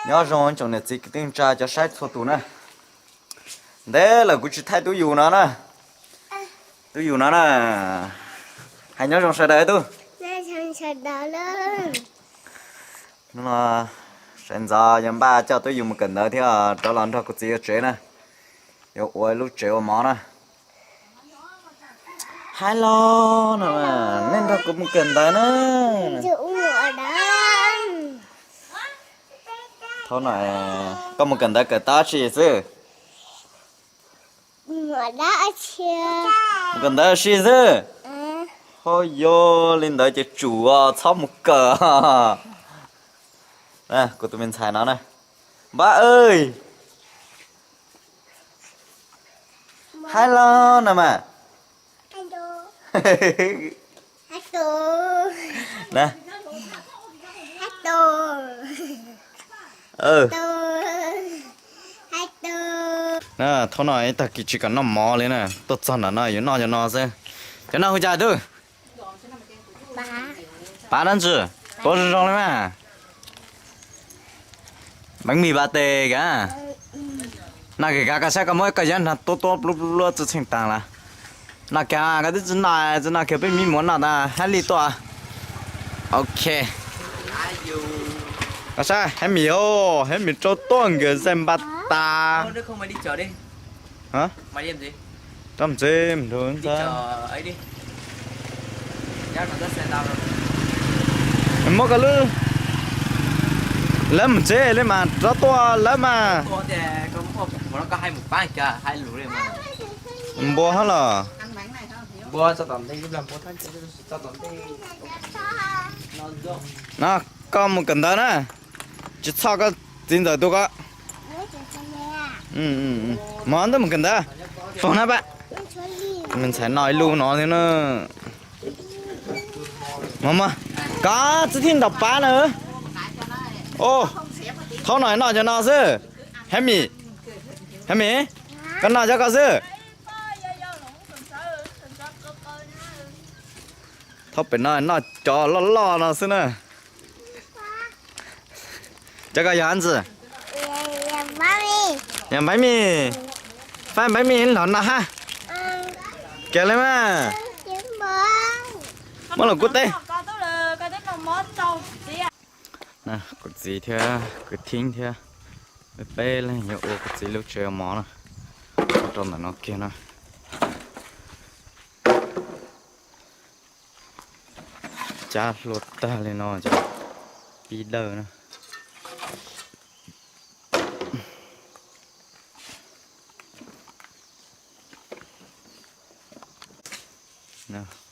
Nyob zoo tsoom niam txiv kwv tij neej tsa cov saib txhua tus na. Ntev lawm kuv tsis thaij tub yus no na. Tub yus no na. Hais nyob zoo sawv daws tub. Hnub no sawv ntxov yuav npaj coj tub yus mus kawm ntawv thiab rov los nrog kuv txiv ua tsev na. Yuav ua lub tsev ua mov na. Hais los no, nej nrog kuv mus kawm ntawv na. Thaum no koj mus kawm ntawv kawm tau dab tsi xwb? Mus kawm ntawv ua si xwb. Ho yog li ntawd ces tsum txhob mus kawm. Kuv tus me ntxhais no na. Npab, hais los no mas. Thaum no ib tag kis tsis kam noj mov li na, tuaj txog nram no yuav noj cov no xwb. Cov no hu cas tub? Pab dab tsi? Tuav zoo zoo li mas. Bánh mì pate kìa. Noj kiag koj saib koj muab koj yab nrog tuab tuab pluab pluab txwj txheej taag lawm. Noj kiag koj twb tsis noj, tsis noj kiag peb me muam noj tas hab li tuaj. Ok. Koj saib hab mis, hab mis rau tuaj nkawd zais npaj tas. Muab koj lub, lawv mus tsev li mas rov tuaj lawv mas. Npua hab los. No, koj mus kawm ntawv na, tsis txhob koj txiv ntxawm tu koj. Mog, ntawd mus kawm ntawv. Foom na pab. Me ntxhais noj ib lub no thiab na. Mog mog, koj tsis txhob ntaus pab na. Thaum no noj cov no xwb. Hab mis, hab mis, koj noj cov koj xwb. Thaum pem no noj cov loj loj no xwb na. Cov koj yog dab tsi? Yog npaib mis. Faib npaib mis los noj hab. Kiag li mas. Muab los kuv teb. Kuv txiv thiab kwv Theeb thiab peb leeg yuav ua kuv txiv lub tsev ua mov na. Ua rau ntawm no kiag na. Cab hlua tag li no ces pib dawj na.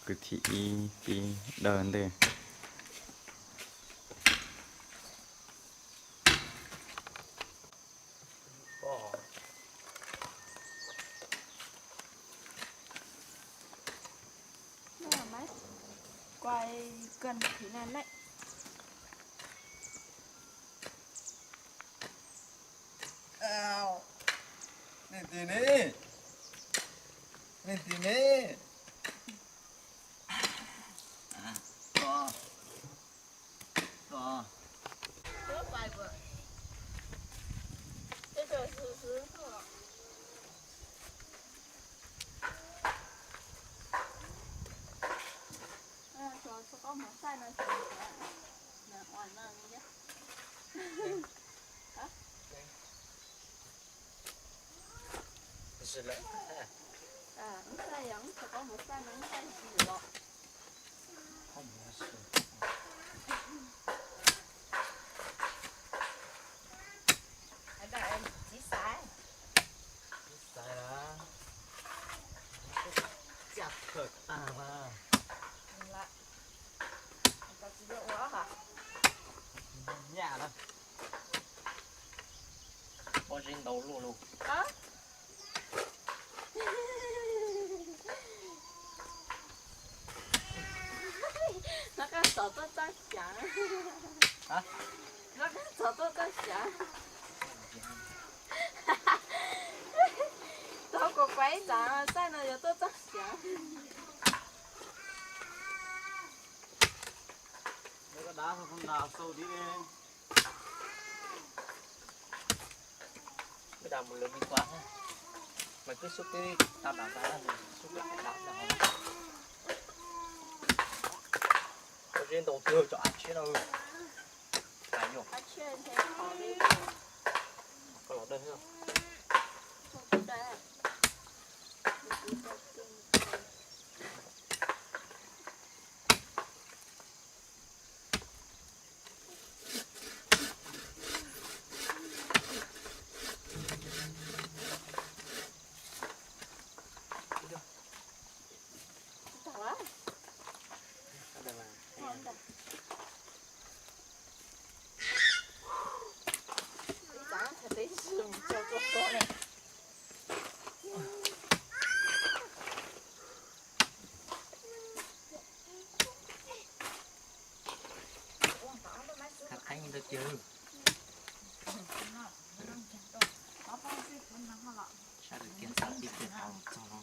Kwv thib ib pib dawj ntej. Nej tis ne, nej tis ne. Rov qab txov tuaj txoj xyaav. Rov qab txov tuaj txoj xyaav. Tov kuv kuav ib tsam txaij no yuav tuaj txoj xyaav. Dav xau tib. Mus lawv me quas, mas twb xub twb tau dam tas, xub twb tau dam tas. Koj zeb ntau twg tso av tshiab no. Koj los dawj. Qab qeeb ntawd tiag. Sab kawg kiag, sab tib pliag tau los txog no.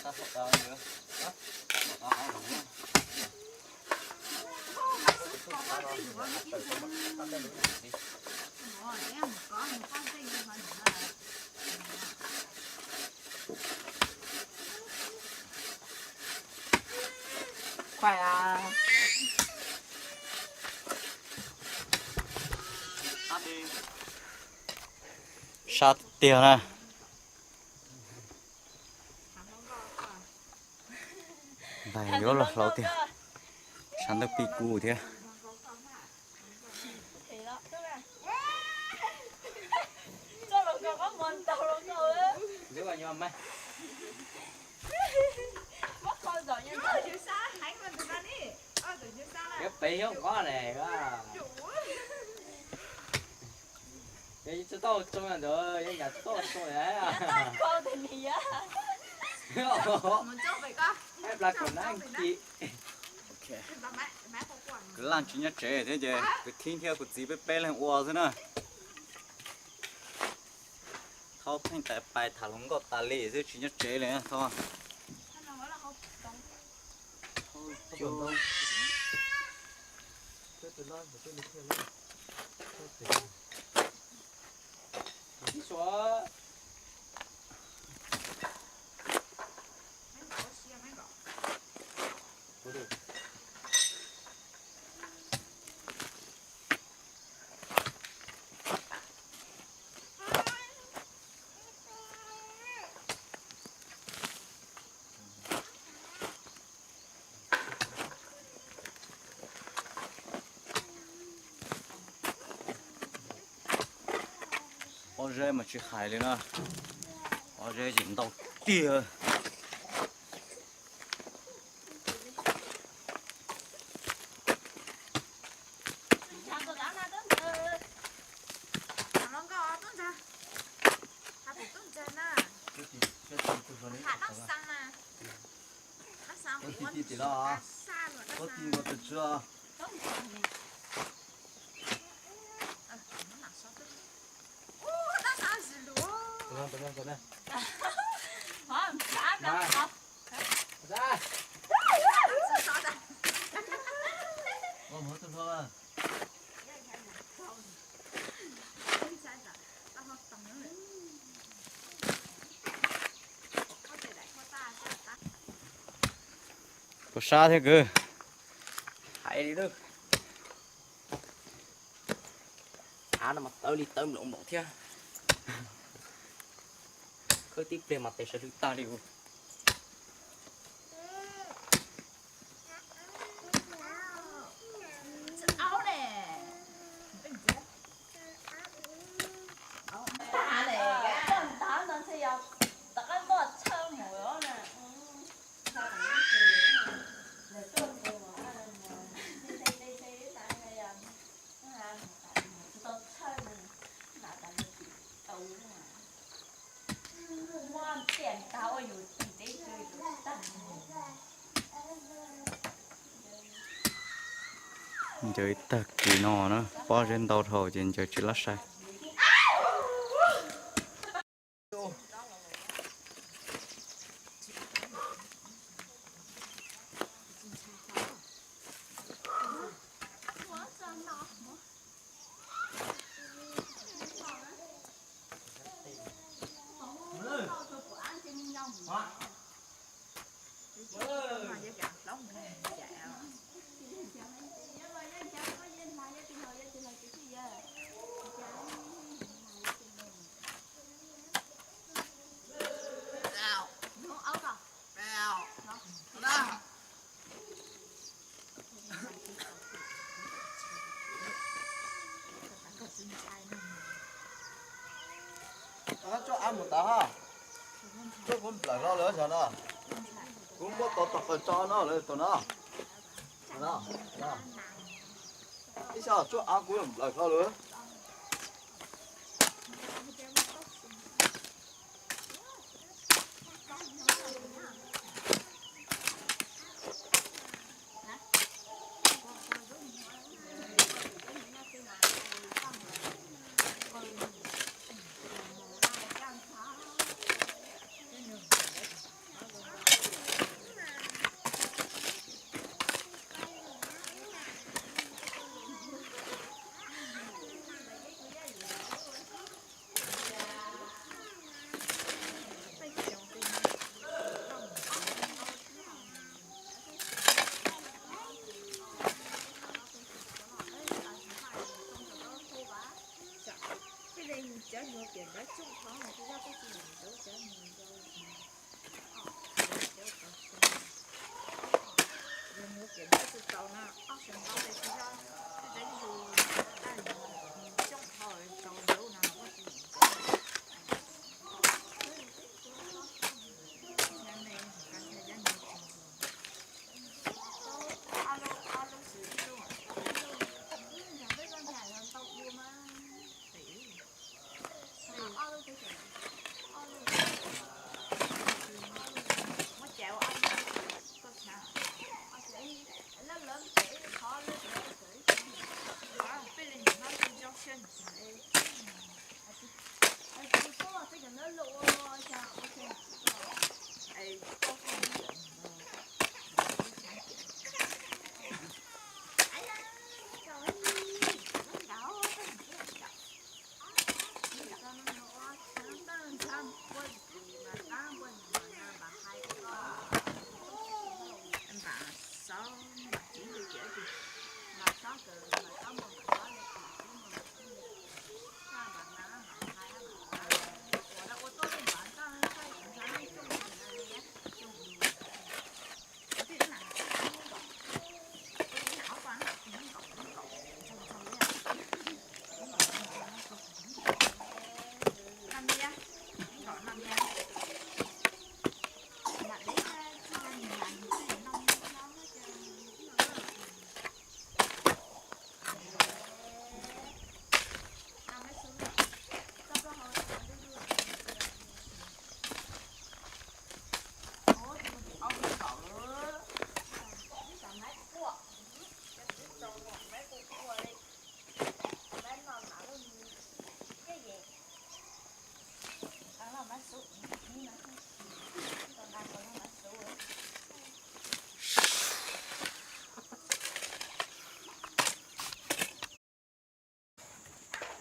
Sab kawg kiag. Sab tiag na. Ntais yuav los hlauv tiag. Sab ntawd pib kub thiab. Yuav pem xyoob qob ne. Yog tsis tau tsoo ntawd, yog nyam tsis tau tsoo. Plas kaum nab nti. Kwv Laj tsis nyob tsev thiab ces kwv Thib thiab kuv txiv peb peb leeg ua xwb na. Thaub Theej Tais Pais tham hluas nkauj tas li xwb tsis nyob tsev li Thaub. Pob zeb mas tsis hais li na, pob zeb ces ntau tiag. Ua ti ti tim los, ua ti nkaus tus tsw os. Puas sab thiab kwv? Hais li lawm. Av no mas tawv li tawv nplaum npaum thiab. Khawb tib pliag mas tes sawv hlwb tag li. Ncaws ib tag kis no na, pob zeb ntau dhau ces ncaws tsis lab sai. Tsuj av mus tod, tsuj kuv nplawm hlo lawm no. Kuv muab tau tog qawg tso no lawm tus no. Ib xyob tsuj av kuv nplawm hlo lawm.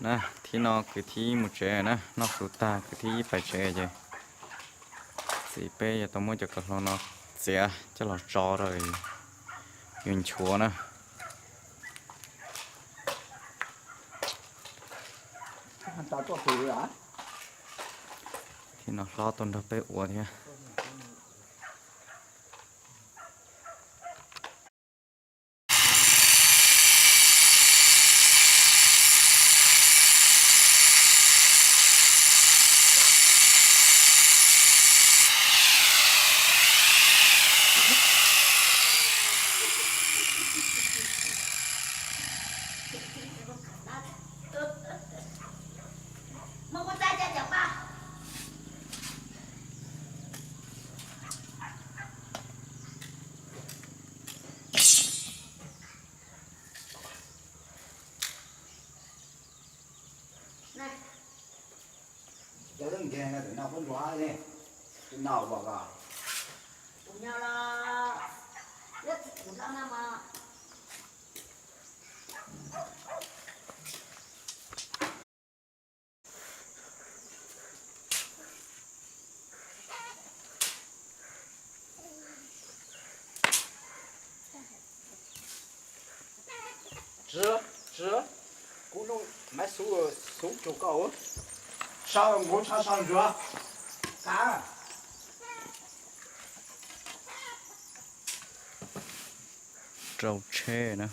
Na, thib no kwv thib ib mus tsev na, noj su tag kwv thib ib pais tsev ces txiv peb yuav tau muab cov kaus hlau no txiav coj los tso rau yuav nchuav na. Thib no hlob tuaj nrog peb ua thiab. Cov nkeeg no tus no kuj ntsuag ne, tus no uas tus nyob los, lub txiv kuv no no mas. Tsi, tsi, kuv lub maiv xub, xub rau koj, sau nkuv sau sau ntsuag, kav. Rau tsheb na,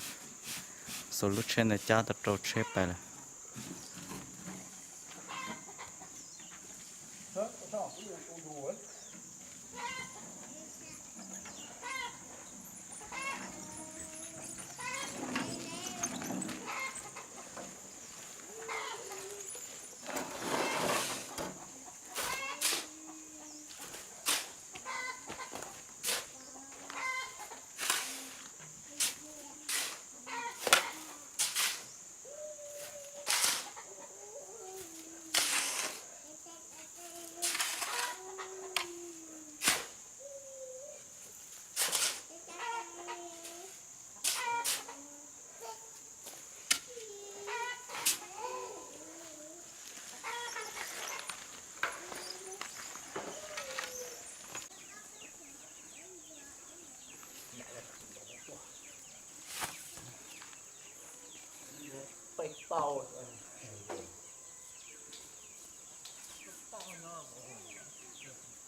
xuas lub tsheb ntawd cab tau rau tsheb pais lawm.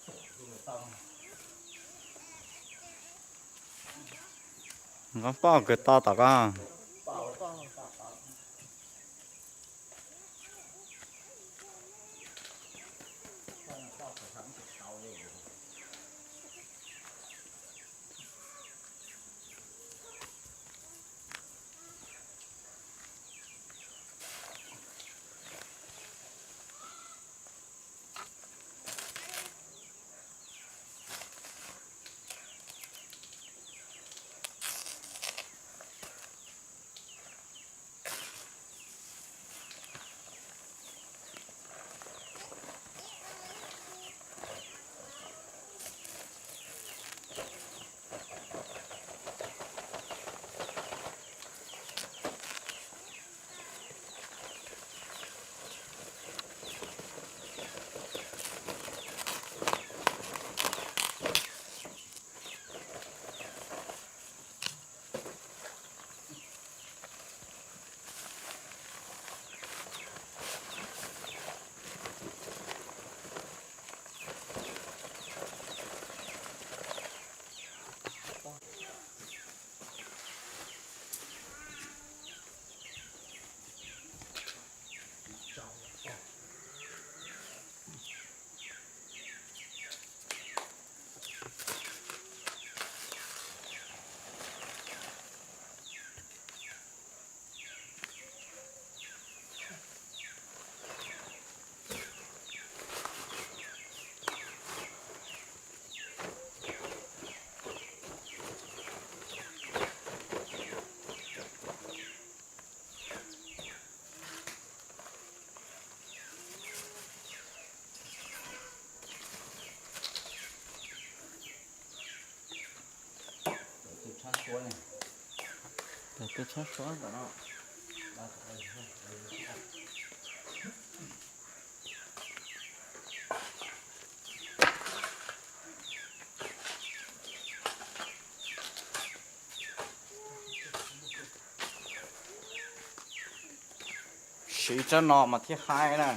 Peb tau. Nqov poj kws to tom koj. Tej tshab suab tom no. Siv tsob no mas thiaj haib na.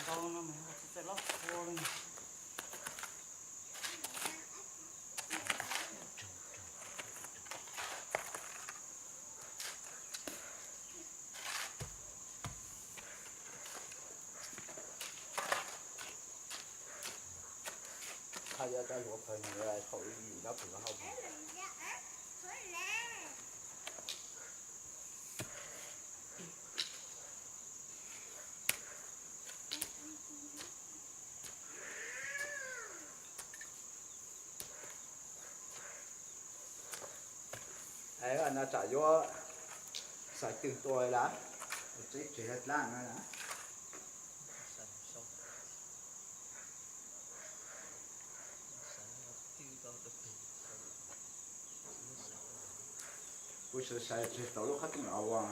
Ntau no mas tsis txawj lob kua li. Haj yam rab hluav pawg nws thaum ib yim rab pwg hauv. Es no tsam yuav xaiv twg tua lawm, tseb tsev dlab no lawm. Kuv xav xaiv tseg tau lub qhab tooj los ua.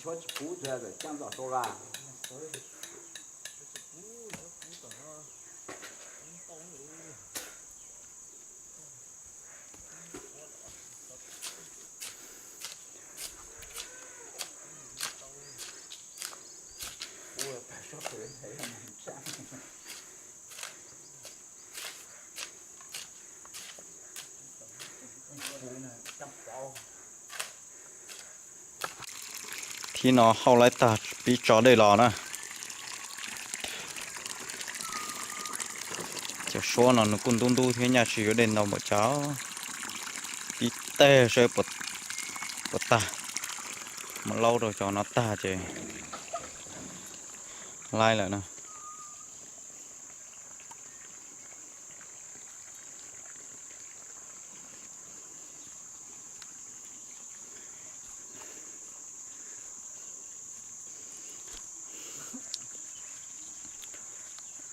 Tshuav tsis puv tag, caij ntxov rau vaj. Thib no hauj laib tag pib tso dej los na. Cov suab no nws kuj ntub ntub thiab, nyaj tsis yuav dej ntau npaum cas, tib teg saib puas tag. Mus laub rau cov no tag ces laib lawm na.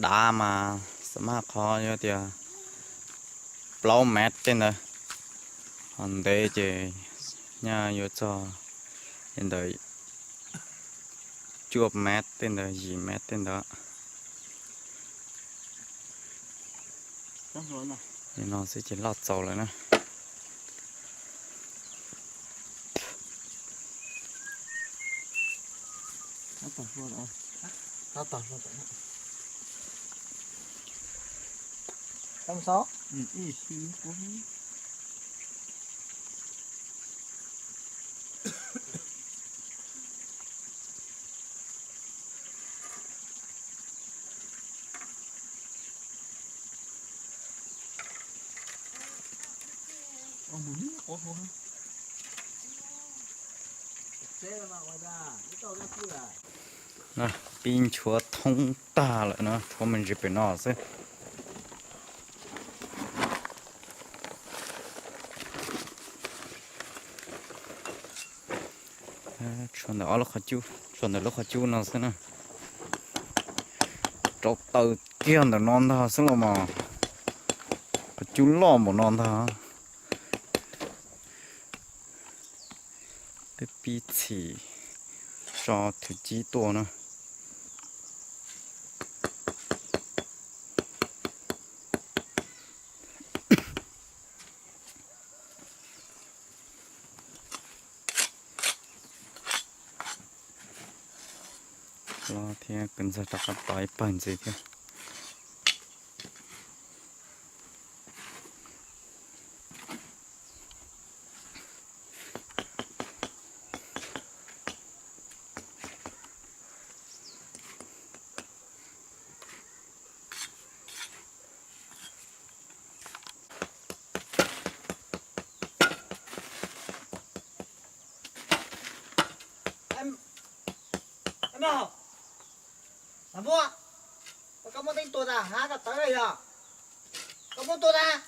Dav mas xa maj qhov yuav tias plaub mev tej ntawd, ho ntev ces nyaj yuav txog li ntawm cuaj mev tej ntawd, yim mev tej ntawd. Li no xwb ces loj txaus lawm na. Pib nchuav thoob tag lawm na, tshuav me ntsis pem no xwb. Tshuav ntawm ob lub qhov cub, tshuav ntawm lub qhov cub no xwb na. Rau taw kiag ntawm no ntag xwb los mas, qhov cub loj npaum no ntag. Twb pib txhim tso thwv cib tuaj na. Los thiab, kwv ntxawg rov qab tos ib pawg ntxiv thiab. Koj muab teeb tua tas, hab koj tawv yog? Koj muab tua tas.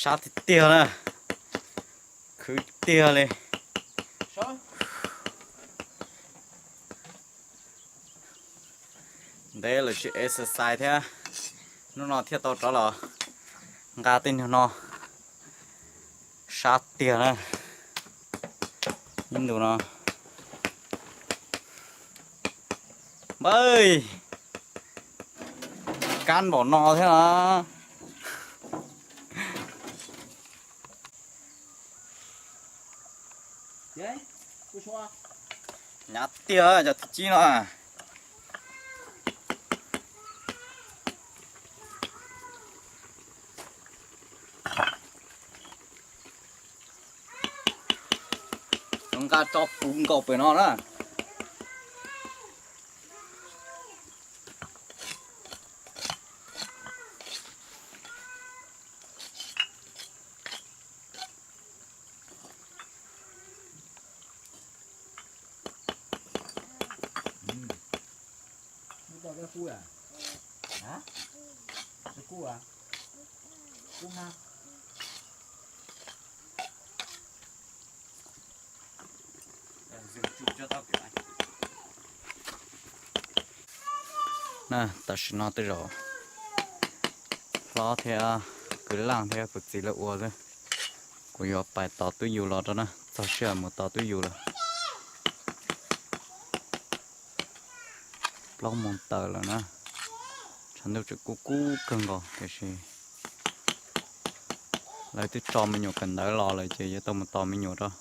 Sab tiag tiag na, khwv tiag li. Ntev lawm tsis exercise thiab, hnub no thiaj tau rov los nqa tej nyuag no. Sab tiag na, ib ntus no. Npawg, kab npaum no thiab na. Hnyav tiag cov thib ib no. Nqa tso puv nkaus pem no na. Na, tam sim no tej zaum hlob thiab kwv Laj thiab kuv txiv lawv ua xwb. Kuv yuav pais tos twj ywm los rau na, txog sij hawm mus tos twj ywm lawm. Plaub moos tawm lawm na, tshav ntuj tseem kub kub kawg nkaus tiam sis lawv twb tso me nyuam kawm ntawv los lawm ces yuav tau mus tos me nyuam rau.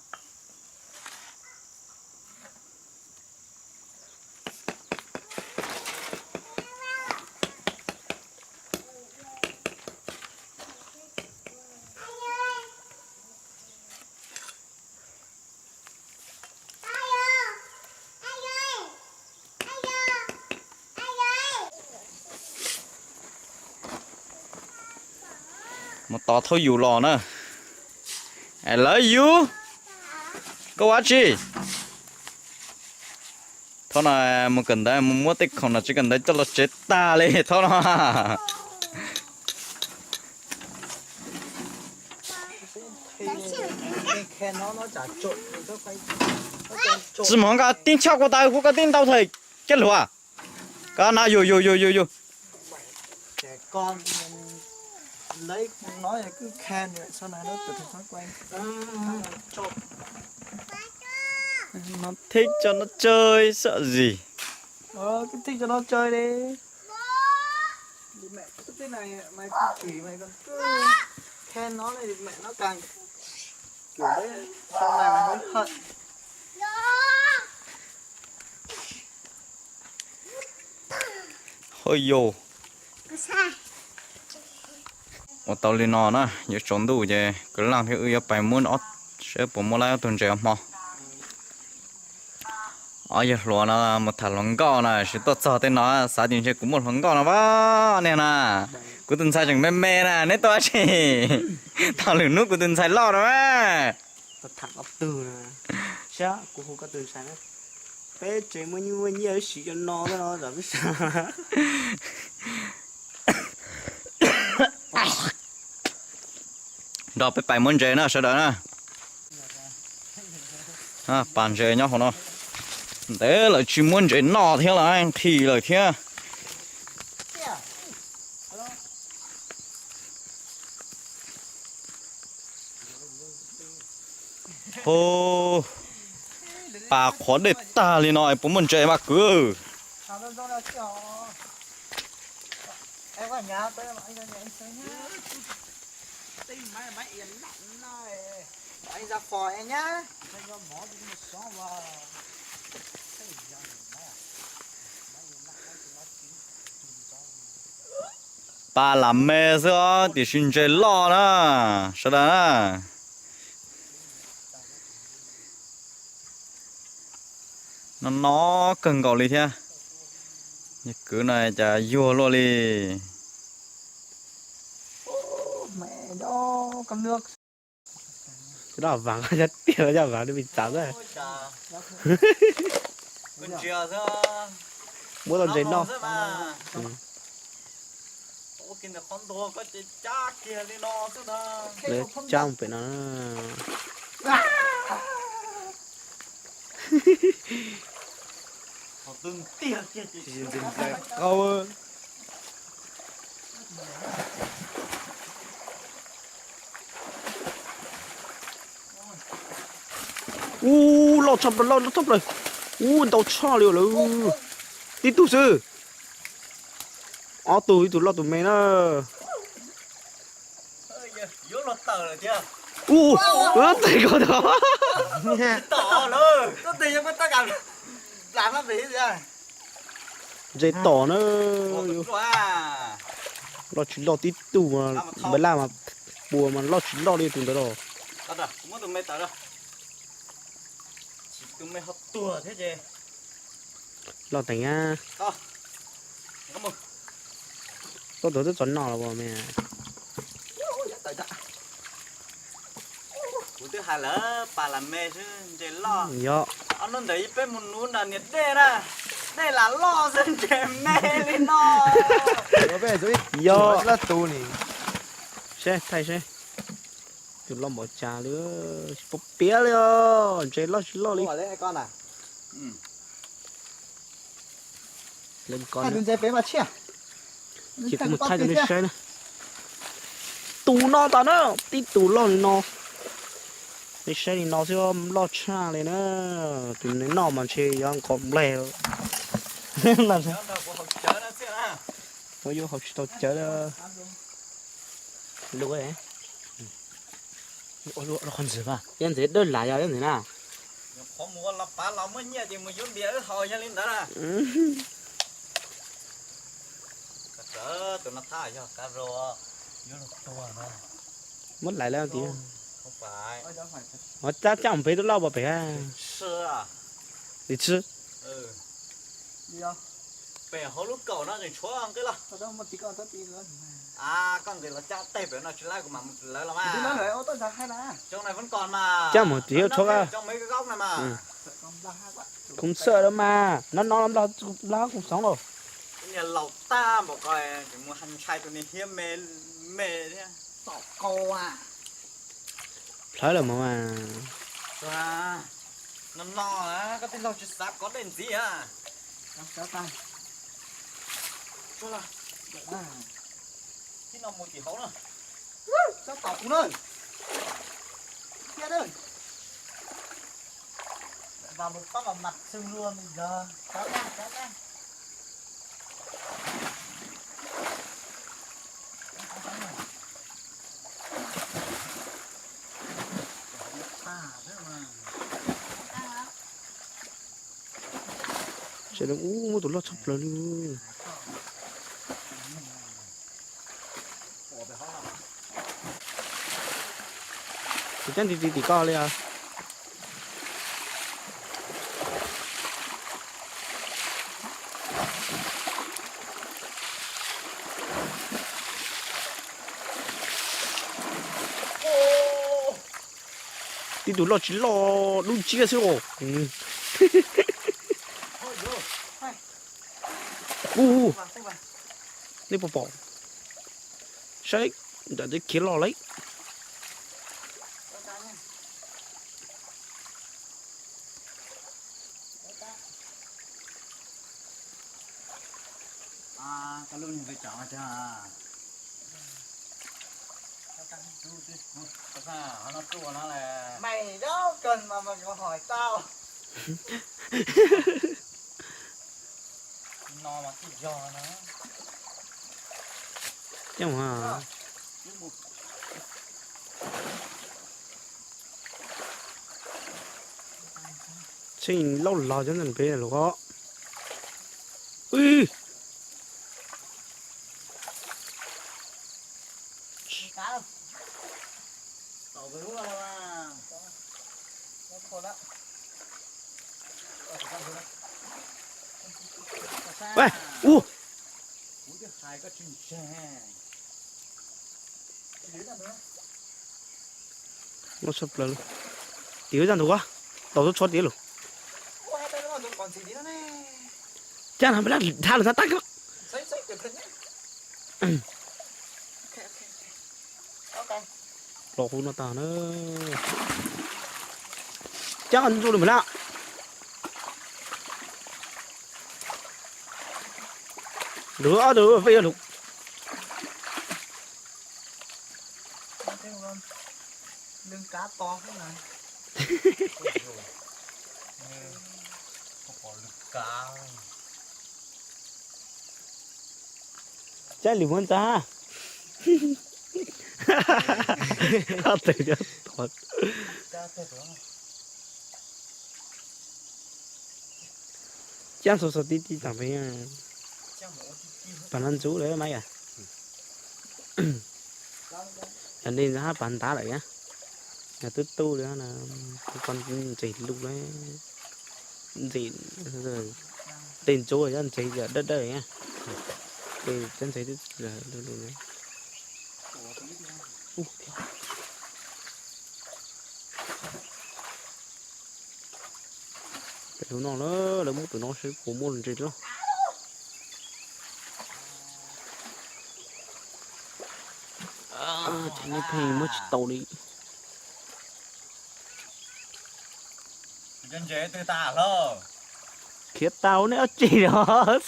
Mus tos thaub yus los na. I love you. Koj ua tsi? Thaub no mus kawm ntawv, mus muab tej khoom no tsis kawm ntawv coj los tsev tag li thaub no. Tsis mus nqa tib choj kuv tas kuv koj tib ntau thawm caj luam. Koj na yus yus yus yus yus. Nó thích cho nó chơi, sợ gì. Ờ, cứ thích cho nó chơi đi. Mẹ cứ thế này, mày cứ chửi mày còn cứ khen nó này, mẹ nó càng kiểu đấy, sau này mày hối hận. Hos yus. Ua tau li no na, yuav tsaus ntuj ces kwv Laj thiab wb yuav pais muab ob, seb puas muaj laib ob tug ntses hmo. Ob yawg hluas no mus tham hluas nkauj na, sis tuaj txog tej no xav tias ntshe kuv muaj hluas nkauj no vaj niag na. Kuv tus ntxhais tseem me me na, neb tuaj dab tsi? Thaum lwm hnub kuv tus ntxhais loj no. Peb tsev muaj nyiaj muaj nyiaj siv cov no xwb no. Nrog peb pais muab ntses na sawv daws na. Pas ntses nyob hauv no. Ntev lawm tsis muab ntses noj thiab los nqhis lawm thiab. Hos, pas qhuav dej tag li no puas muaj ntses mas kwv? Pas lam me xwb os, tiam sis ntses loj na, sawv daws na. No no kawg nkaus li thiab. Kwv no cas yuag luaj li. Cov no vam, cov tiag cov vam no pis txav xwb. Muab tau ntses noj. Lawv cab pem no. Qau. Ub, loj tshaj plaws, loj tshaj plaws. Ub, ntau tshaj li lawm. Tib tug xwb. Ob tug, ib tug loj tus me na. Yuav luag tawm lawm thiab. Ua, ua tes ko tod. Ntshe tom na. Loj tsis loj tib tug mas npaj laj mas pua mas loj tsis loj li tus ntawd los. Loj teev na. Koj tuaj twb txog noj los me. Kuv twb hais lawm pas lam me xwb ntses loj. Yog ob hnub ntawd peb mus nuv nram niam dej na, dej lam loj xwb ntses me li no. Yog. Seb thaij seb. Tus loj npaum cas li, tsis pom piav li os, ntses loj tsis loj li. Ces kuv mus thaij rau nej saib na. Tus no tas na, tib tus loj li no. Nej saib li no xwb loj tshaj li na. Tus noj mas ntshe yuav nqos nplaig. Ua yuav haus tsis tau cawv. Qhov ntxiv mas yog ntxiv dawb lav yog ntxiv na. Qhov mus ua los pav los muaj nyiaj ces mus yuav npias wb haus yog li ntawd na. Tus no thab yog kab rau yuav luag tuag no. Muab laiv lawm tiag. Ua cab cab pem tus loj pem. Tim tsw. Pem hauv lub kaum no nqis tshuav nqi los. Koj nqis los cab teg pem no tsis lab kuv mam mus lawv los mas. Cov no vẫn còn mà. Cab mus tim tshuav. Trong mấy cái gốc này mà. Khum xwm lawm mas no no nplog nplog khum xoov los. Niag laus tag npaum ko, mus ntshai tus niag hiab me me thiab. Tom kau a. Plhawv lawm mas. No no, koj tij laug tsis xav kov dej ntxiv a. Tib no mus tim hauv na. Txhob tom kuv na. Thiab na. Vào một phát vào mặt sưng luôn bây giờ. Chó nha, chó nha. Sawv daws ub muaj tus loj tshaj plaws li. Tus cab nti ti tim koj li os. Tib tug loj tsis loj dub nciab xwb os. Ub, nej puas pom? Saib, nram twb khiav los lawm. Mày đó cần mà mày còn hỏi tao. No mas tsis yog no. Coj mus. Tseem lauj log cov ntawm peb los. Ua, loj tshaj plaws li. Tim wb tag ntug, tau tub tshov tiav lawm. Cab no dhab lawm tab tab. Los hu no tag na. Cab ntsuj li mas na. Lug ob tug peb yuav lug. Cab lwm muab ntxa. Ob tug cab Cab ntxhov xov tib tib tag pem, pas no ntxub lawm mas yom. Yog nej hab pas ntab lawm na, yog twb tu li na, ntses lug na, ntses, tej ntxub yog ntses dawb dawb na, tej cov ntses twb lug lug na. Pem hauv no na, lawv muab pem no seb puas muaj ntses loj. Ces nej pheej muab tsis tau li. Khiav tau nej ob tsi os.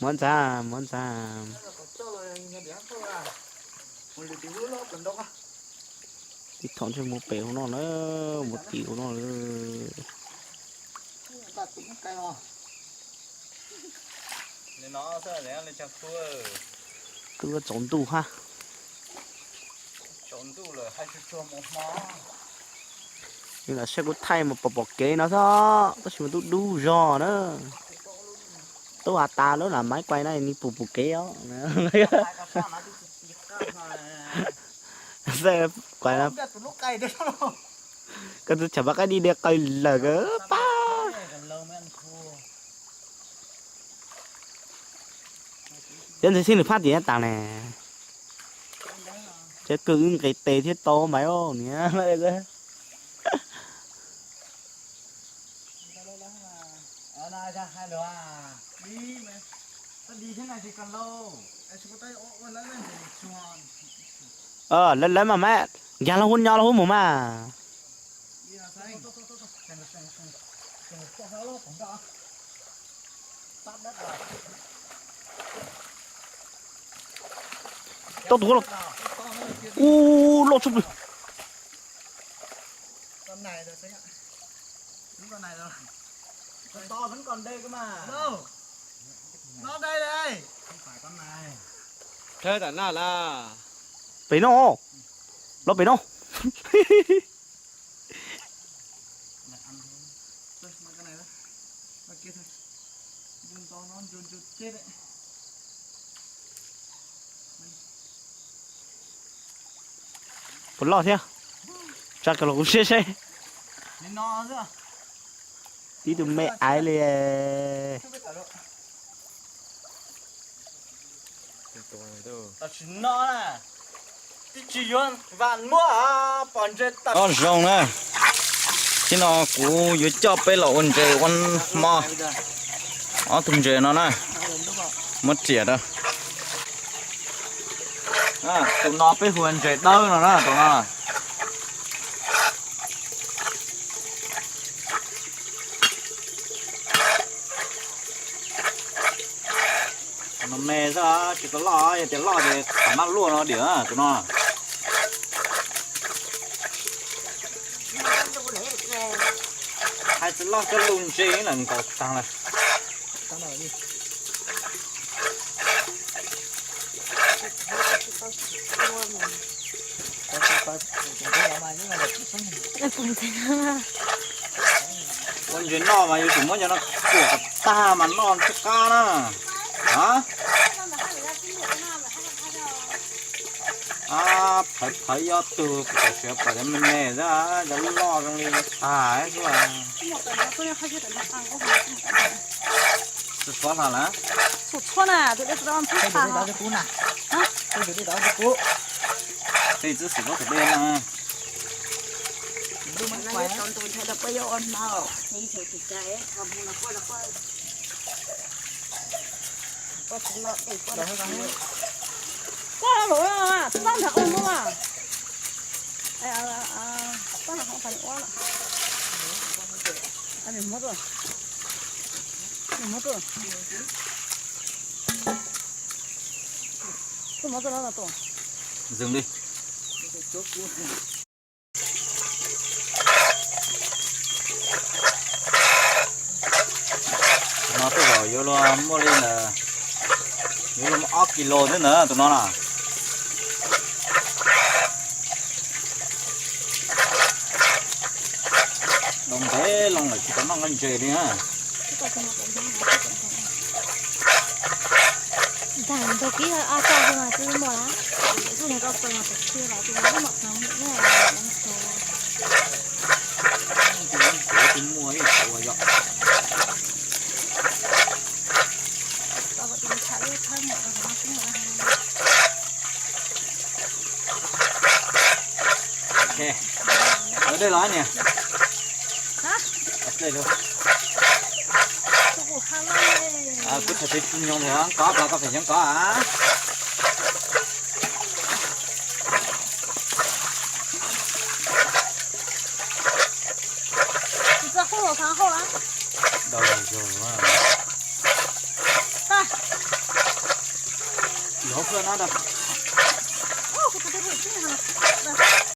Muab ntxa, muab ntxa. Tib thaum ntshe mus pem hauv no na, mus tim hauv no lawm. Twb tsaus ntuj hab. Lam saib kuv thaij mus pom pom kev no xwb, tab sis mas twb dub zog na. Tub has tas lub lam maiv kuais na, nws pum pum kev os. Kuais, koj twb txham pab qaib dib dej qaws lawm kawg pab. Cov ntses xib nws phab tim tas ne. Cov kawg wb nqis tes thiab tau mas niam. Lawv, lawv mas mas, nkag los hub nyo los hub mus mas. Tau tus los. Ub, loj tshaj plaws. Pem no, los pem no. Puas loj thiab? Tsa kawg los kuv siab seb. Tib tug me aiv li. Ob zoo na, tib no kuv yuav coj peb los ua ntses ua hmo. Ob tug ntses no na, muab riam rau. Tus no peb hu ua ntses dawb no na, tus no. Tus no me xwb, tsis tau loj, yog tias loj ces tam mab luaj no diam tus no. Hais tsis loj coj lug ntse lawm nkaus tag lawm. Ua ntses noj mas yuav tsum muab cov no tuam kom tag mas noj thiaj qab na. A, phawv phawv yob tug, kuv siav pom cov me me xwb, cov loj zoo li tag xwb. Tsis txhob hla lawm. Tej txib xwm koj tus dej no. Dừng đi. Tus no tej zaum yuav luag muaj li ntawd, yuav luag muaj ob kis lus xwb ntawd tus no na. Noj nqaij ntses li na. Ntag, ntau kib a tag xwb mas twb muaj lawm. Tus niag koj pw mas tus khi los tus no lub mom no mus ib tus ib tus muaj ib tus yom. Lawv dej los niam? Dej los. Kuv txhais tes tsis nyoos ntawm koj, koj pheej yeej koj a. Ntau zog. Los hauv plawv na.